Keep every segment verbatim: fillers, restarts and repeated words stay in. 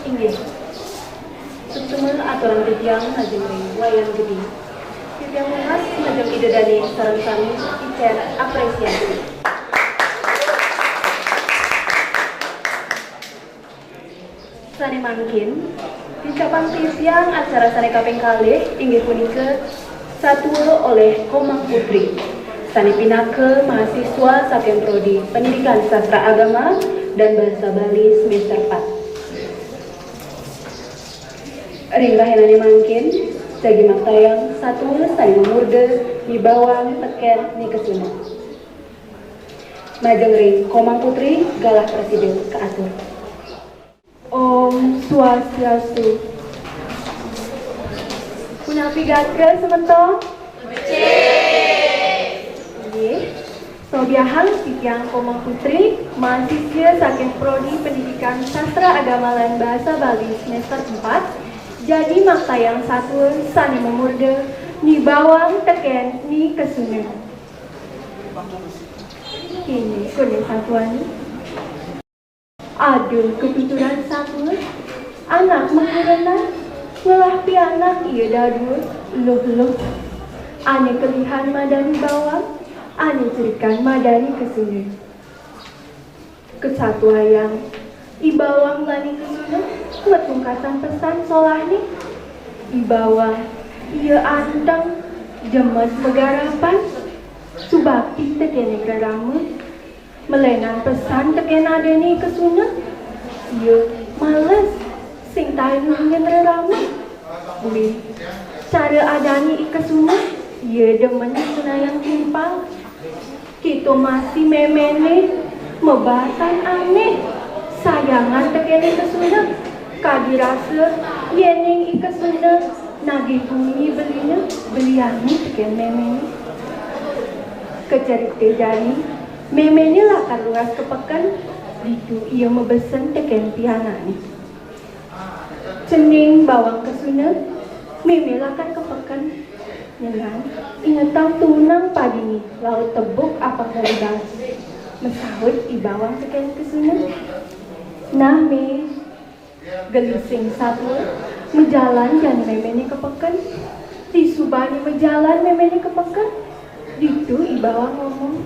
Inggih. Suksma aturang titiang majeng ring Wayan Gede. Titiang nunas majeng Ida Dane sareng sami icén apresiasi. Sané mangkin, tincapang titiang acara sané kaping kalih inggih punika Satua oleh Komang Putri, sané pinaka mahasiswa saking Prodi Pendidikan Sastra Agama dan Bahasa Bali semester empat. Ring rahinané mangkin, jagi maktayang satua sané mamurda Ni Bawang tekén Ni Kesuna. Majeng ring Komang Putri, galah prasida kaatur. Om Swastiastu. Punapi gatra semeton? Becik. Nggih. Sobiahang titiang Komang Putri, mahasiswa saking Prodi Pendidikan Sastra Agama lan Bahasa Bali semester empat, jagi maktayang satua sané mamurda Ni Bawang tekén Ni Kesuna. Kéné koné satuané. Ada katuturan satua, anak makurenan, ngelah pianak ia dadua, luh-luh. Ané kelihan madan I Bawang, ané cerikan madan I Kesuna. Kasatuayang, I Bawang lan I Kesuna matungkasang pesan solahné. I Bawang, ia anteng, jemet magarapan, subakti tekén rerama. Malénan pesan tekén adané I Kesuna. Ia males, sing taén nulungin rerama. Buin, cara adané I Kesuna, ia demen ngunayang timpal. Kéto masih méméné, mabaasan anéh, sayangan tekén I Kesuna. Kadi rasa, yéning I Kesuna nagih bumi beliné, beliané tekén méméné. Kacarita jani, méméné lakar luas ka peken, ditu ia mabesen tekén pianakné. Cening Bawang Kesuna, mémé lakar ka peken, nyenan ingetang tunang padiné, laut tebuk apang kali basa. Masaut I Bawang tekén Kesuna. Nah, Mé, gelising satua, majalan jani méméné ka peken. Disubané majalan méméné ka peken, ditu I Bawang ngomong,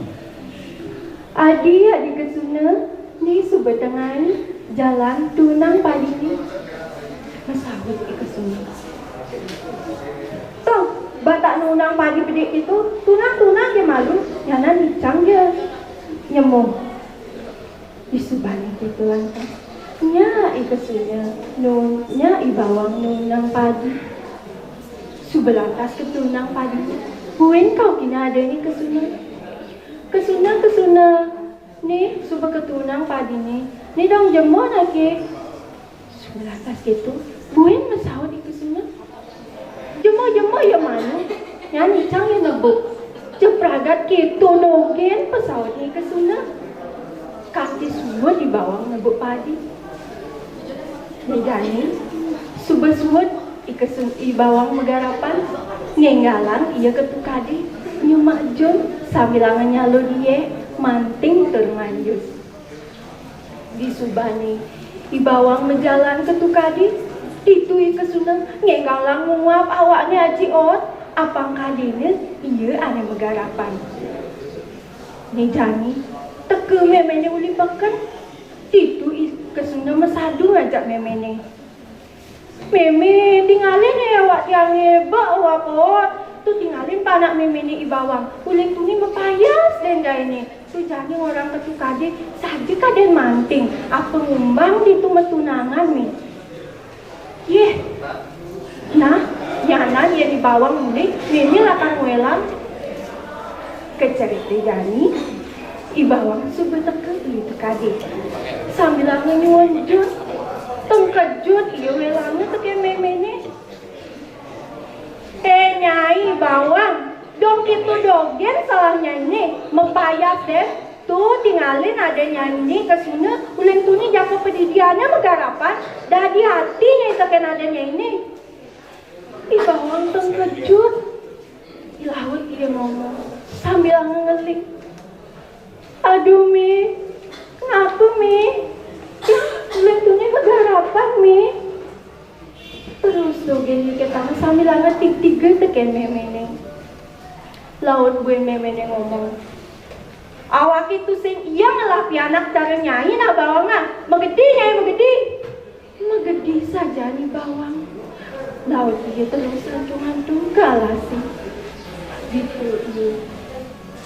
"Adi, Adi Kesuna, né suba tengai jalan tunang padiné." Masaut I Kesuna, "Tong, batak nunang padi bedik kéto, tunang-tunang ja malu, nyanan icang ja nyemuh." Disubané kéto lantas, nyak I Kesuna, nun-, nyak I Bawang nunang padi. Suba lantas ka tunang padiné, buin kaukin adané I Kesuna. "Kesuna, Kesuna, né suba ka tunang padiné, né dong jemuh naké." Suba lantas kéto, buin masaut I Kesuna. "Jemuh-jemuh ja malu, nyanan icang ja nebuk." "Jepragat kéto dogén," pasautné I Kesuna. Kanti suud I Bawang nebuk padi. Né jani, suba suud I Kesun-, I Bawang magarapan, ngénggalang ia ka tukadé, nyemak jun, sambilanga nyalud yéh, manting tur manjus. Disubané I Bawang majalan ka tukadé, ditu I Kesuna ngénggalang nguap awakné aji oot, apang kadiné ia ané magarapan. Né jani, teka méméné uli peken, ditu I Kesuna masadu ngajak méméné. "Mémé, tingalin éh awak tiangé, bek uap oot. Tu tingalin panak méméné I Bawang. Uli tuni mapayas dén dainé. Tu jani ngorang ka tukadé, saja kadén manting. Apa ngumbang ditu matunangan, Mé." "Yéh. Nah, nyanan yén I Bawang mulih, mémé lakar ngwélang." Kacarita jani, I Bawang suba teka uli tukadé. Sambilanga nyuun jun, tengkejut ia wélanga tekén méméné. "Éh, Nyai Bawang, dong kéto dogén salah nyainé, mapayas dén. Tu tingalin ada nyainé Kesuna, uli tuni jaka padidiané magarapan, dadi ati nyai tekén ada nyainé." I Bawang tengkejut. Laut ia ngomong sambilanga ngeling, "Aduh, Mé, kenapa, Mé? Uli tuni magarapan, Mé. Tig tiga tekén méméné. Laut buin méméné ngomong, "Awaké tusing ia ngelah pianak cara nyai nah bawang ah. Magedi nyai, magedi." Magedi sajan I Bawang. Laut ia terus lantung-lantung ka alasé. Ditu ia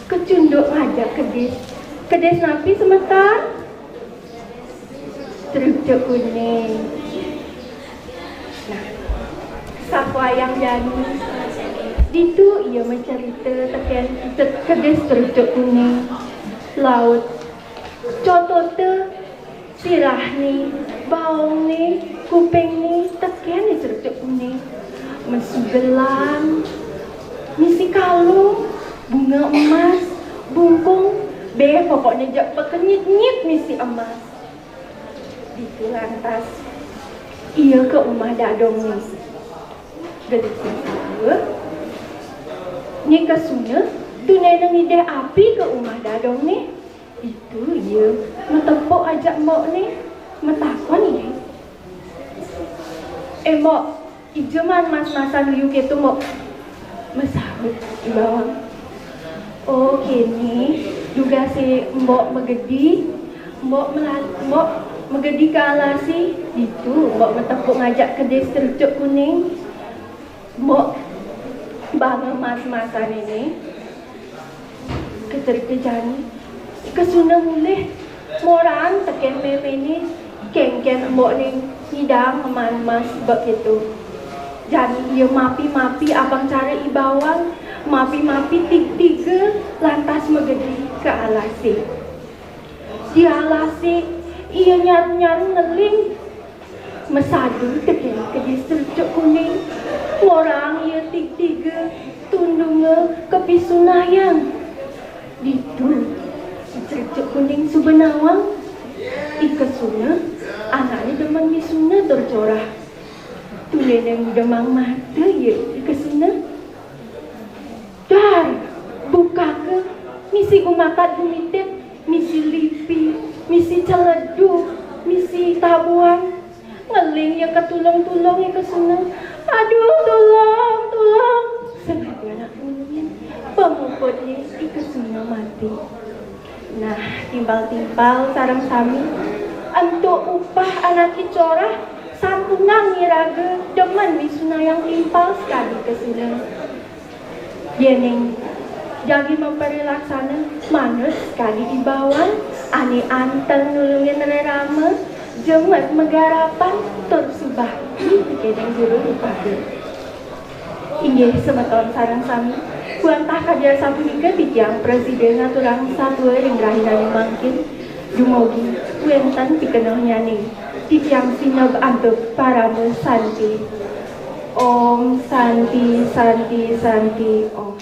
kacunduk ngajak kedis. "Kedis napi semeton?" "Trucuk kuning." Nah, sapuayan jani. Ditu ia macerita tekén kedis trucuk kuning. Laut cotota sirahné, baongné, kupingné tekén I Trucuk Kuning. Masi gelang, misi kalung, bunga emas, bungkung, béh, pokokné jak pakenyit-nyit misi emas. Ditu lantas ia ka umah dadongné. Gelis satua, Nyi Kesuna tunaina ngidih api ka umah dadongné. Ditu ia matepuk ajak embokné, matakon ia. "Eh, Mbok, dija maan mas-masan liu kéto, Mbok?" Masaut I Bawang. "Oh, kéné dugasé Mbok magedi, Mbok melan-, Mbok magedi ka alasé, ditu Mbok matepuk ngajak kedis Trucuk Kuning. Mbok, banga mas-masané né." Kecerita jani, I Kesuna mulih, moraang tekén méméné, kénkén embokné nyidang maan mas bek kéto. Jani ia mapi-mapi apang cara I Bawang, mapi-mapi tig tiga lantas magedi ka alasé. Di alasé, ia nyaru-nyaru ngeling. Masadu tekén kedis Trucuk Kuning, moraang ia tig tiga, tundunga, kapisunayang. Ditu, I Trucuk Kuning suba nawang. I Kesuna, anakné demen misuna tur corah. Tundéna ngidemang mata ia I Kesuna. Dar, bukaka, misi gumatat gumitit, misi lipi, misi celedu, misi tabuan. Ngeling ia katulung-tulung I Kesuna. "Aduh, tulung, tulung!" Sengada anak munyin, pamuputné I Kesuna mati. Nah, timpal-timpal sareng sami, ento upah anaké corah, santunang iraga demen misunayang timpal sakadi Kesuna. Yéning jagi maparilaksana manut sakadi I Bawang, ané anteng nulungin rerama, jemet magarapan, tur subakti tekén guru pada. Inggih, semeton sareng sami, wantah kadi asapunika titiang prasida ngaturang satua ring rahinané mangkin, dumugi wénten pikenohnyané. Titiang sineb antuk parama santi. Om Santi, Santi, Santi, Om.